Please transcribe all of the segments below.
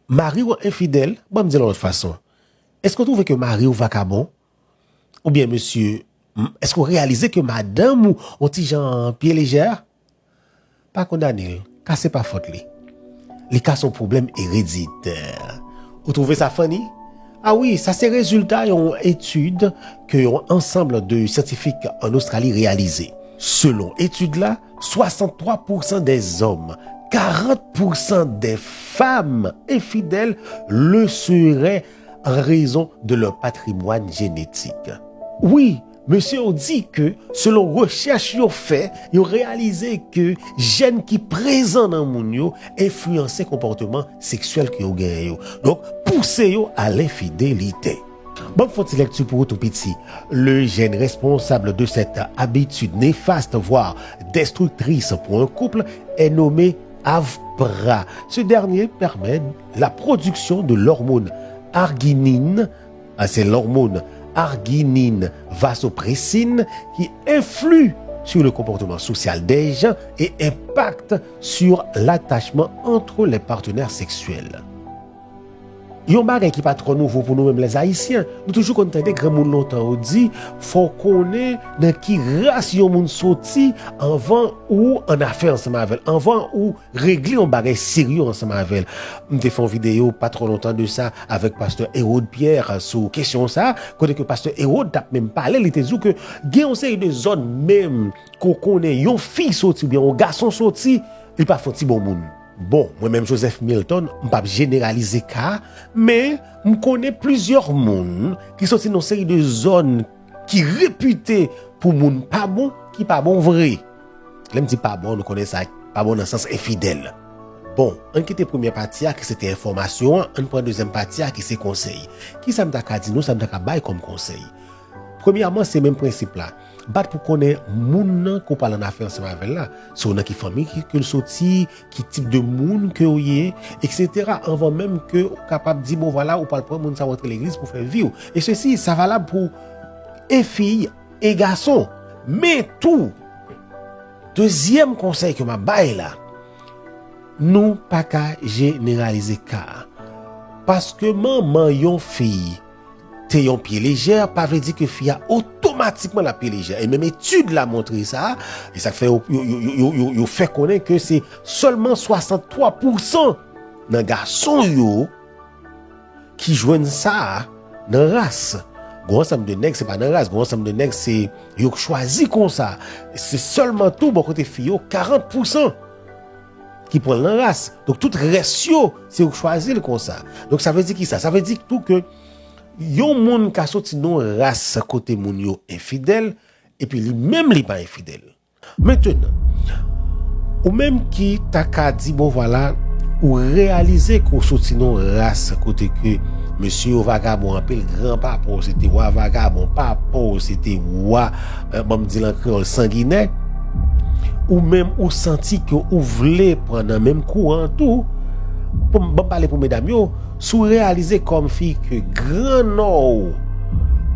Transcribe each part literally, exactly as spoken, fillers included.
Mari w enfidèl, ban m di l yon lòt fason. Èske w twouve ke mari w vakabon? Oubyen, mesye, m- èske w reyalize ke madanm ou yon ti jan pye lejè? Pa kondane l, ka se pa fòt li. Li ka se yon pwoblèm ereditè. Ou twouve sa funny? A wi, sa se rezilta yon etid ke yon ansanm de syantifik ann Ostrali reyalize. Selon etid la, soixante-trois pour cent des hommes, quarante pour cent des femmes infidèles le seraient en raison de leur patrimoine génétique. Wi, mesye yo di ke, selon rechèch yo fè, yo reyalize ke jèn ki prezan nan moun yo enfliyanse konpòteman seksyèl ke yo genyen yo. Donk, pouse yo a lenfidelite. Ban m fè yon ti lekti pou ou tou piti. Le gèn responsable de cette habitude néfaste, voire destructrice pour un couple, est nommé avpra. Ce dernier permet la production de l'hormone arginine, ah, c'est l'hormone arginine vasopressine qui influe sur le comportement social des gens et impacte sur l'attachement entre les partenaires sexuels. Yon bagay ki pa twò nouvo pou nou menm lèzayisyen. Nou toujou konn tande granmoun lontan yo di, fò w konnen nan ki ras yon moun soti anvan ou annafè ansanm avè l, anvan ou regle yon bagay serye ansanm avè l. M te fè yon videyo pa twò lontan de sa avèk pastè Hérode Pierre sou kesyon sa, kote ke pastè Hérode t ap menm pale, li te di w ke gen yon seri de zòn menm ke w konnen yon fi soti oubyen yon gason soti, li pa fè yon ti bon moun. Bon, mwen menm Joseph Milton, m p ap jeneralize ka a, men m konnen plizyè moun ki soti nan yon seri de zòn ki repite pou moun pa bon, ki pa bon vre. Lè m di pa bon, nou konnen sa, pa bon nan sans enfidèl. Bon, ann kite premyè pati a ki se te enfòmasyon an, ann pran dezyèm pati a ki se konsèy. Kisa m ta ka di nou, sa m ta ka bay kòm konsèy? Premyèman, se menm prensip la. Bat pou konnen moun nan ke w pral annafè ansanm avè l la. Se w nan ki fanmi ki, ke l soti, ki tip de moun ke w ye, etsetera. Anvan menm ke w kapab di, bon, vwala, ou pral pran moun sa w antre legliz pou fè vi w. E sesi, sa valab pou e fi, e gason. Men tou, dezyèm konsèy ke m ap bay la, nou pa ka jeneralize ka a. Paske manman yon fi te yon pye lejè, pa vle di ke fi a otomatikman l ap pye lejè. E menm etid la montre sa, e sa k fè yo, yo, yo, yo, yo, yo fè konnen ke se sèlman swasanntwa pousan nan gason yo ki jwenn sa a nan ras. Gon ansanm de nèg se pa nan ras, gon ansanm de nèg se yo k chwazi konsa. Se sèlman tou bò kote fi yo, karant pousan ki pran l nan ras. Donk tout rès yo, se yo k chwazi l konsa. Donk sa vle di kisa? Sa vle di tou ke yon moun ka soti nan yon ras kote moun yo enfidèl, epi li menm li pa enfidèl. Mentenan, ou menm ki ta ka di, bon, vwala, ou reyalize ke w soti nan yon ras kote ke mesye yo vagabon anpil, granpapa w se te wa vagabon, papa w se te wa, eh, ban m di l an kreyòl, sanginè, ou menm ou santi ke ou vle pran nan menm kouran an tou, pou m, ban m pale pou medam yo, si w reyalize kòm fi ke grannò w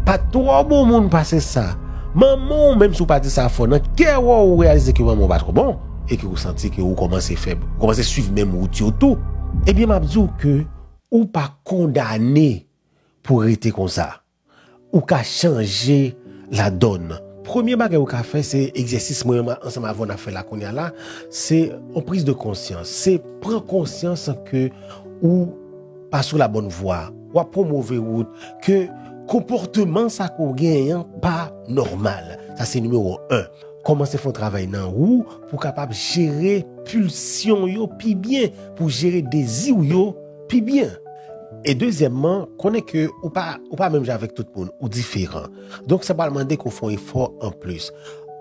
pa t twò bon moun pase sa, manman w, menm si w pa di sa fò, nan kè w ou reyalize ke manman w pa twò bon, e ke ou santi ke ou kòmanse fè, ou kòmanse swiv menm wout yo tou, ebyen, m ap di w ke ou pa kondane pou rete konsa. Ou ka chanje ladòn. Premye bagay ou ka fè, se egzèsis mwen menm ansanm avè w n ap fè la kounye a la, se yon priz de konsyans. Se pran konsyans ke ou pa sou la bòn vwa, w ap pran move wout, ke konpòteman sa ke w genyen an pa nòmal. Sa se nimewo en. Kòmanse fè yon travay nan ou pou w kapab jere pilsyon yo pi byen, pou w jere dezi w yo pi byen. E dezyèmman, konnen ke ou pa, ou pa menm jan avèk tout moun, ou diferan. Donk, sa pral mande ke w fè yon efò anplis.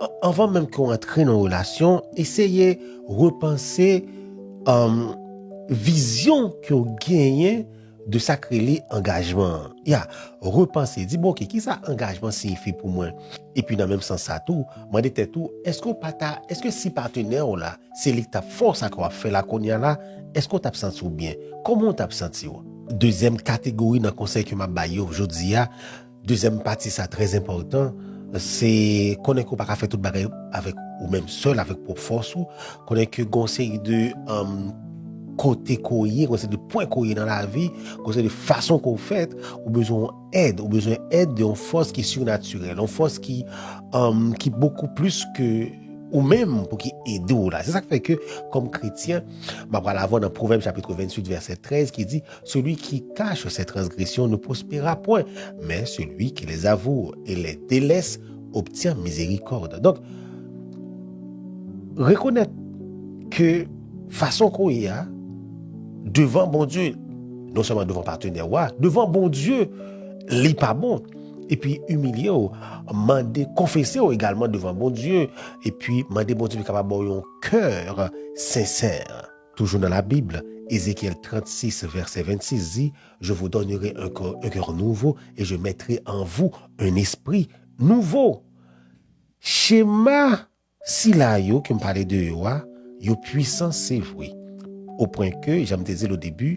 An-, anvan menm ke w antre nan yon relasyon, eseye repanse, um, vizyon ke w genyen de sa k rele angajman an. Ya, repanse, di, bon, oke, kisa angajman siyifi pou mwen? Epi nan menm sans sa tou, mande tèt ou, èske w pa ta, èske si patnè w la, se li k t ap fè w sa ke w ap fè la kounye a la, èske w t ap santi w byen? Kòman w t ap santi w? Dezyèm kategori nan konsèy ke m ap bay yo jodi a, dezyèm pati sa trè enpòtan, se konnen ke w pa ka fè tout bagay avèk ou menm sèl, avèk pwòp fòs ou, konnen ke gon seri de, um, kote ke w ye, gen yon seri de pwen ke w ye nan lavi, gen yon seri de fason ke w fèt, ou bezwen yon èd, ou bezwen èd de yon fòs ki sinatirèl, yon fòs ki, um, ki bokou plis ke ou menm pou ki ede w la. Se sa k fè ke, kòm kretyen, m ap pral avè w nan Pwovèb chapit venntuit, vèsè trèz, ki di, celui qui cache ses transgressions ne prospérera point, mais celui qui les avoue et les délaisse obtient miséricorde. Donk, rekonèt ke fason ke w ye a, devan Bondye, non sèlman devan patnè w la, devan Bondye, li pa bon. Epi imilye w, mande, konfese w egalman devan Bondye, epi mande Bondye pou li kapab ba w yon kè sensè. Toujours dans la Bible, Ézéchiel trente-six, verset vingt-six dit, je vous donnerai un cœur, un cœur nouveau et je mettrai en vous un esprit nouveau. Chema sila yo ke m pale de yo a, yo pwisan, se vre. O pwen ke, jan m te di l o debi,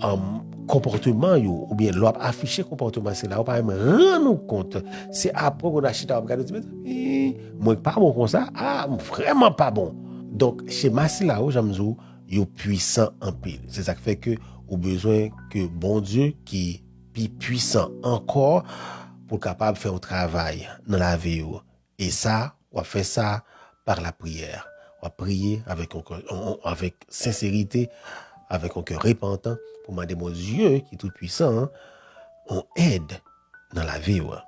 um, konpòteman yo, oubyen lè w ap afiche konpòteman sila, ou pa menm rann ou kont. Se apre w konn chita w ap gade, w di, mezanmi, mwen pa bon konsa, a, m vrèman pa bon. Donk, chema sila yo, jan m di w, yo pwisan anpil. Se sa k fè ke ou bezwen ke Bondye ki pi pwisan ankò pou l kapab fè yon travay nan lavi w. E sa, w ap fè sa par la prière. W ap priye avèk yon kè, on, on, avèk senserite, avèk yon kè repantan pou mande Bondye ki tout pwisan an, yon èd nan lavi w.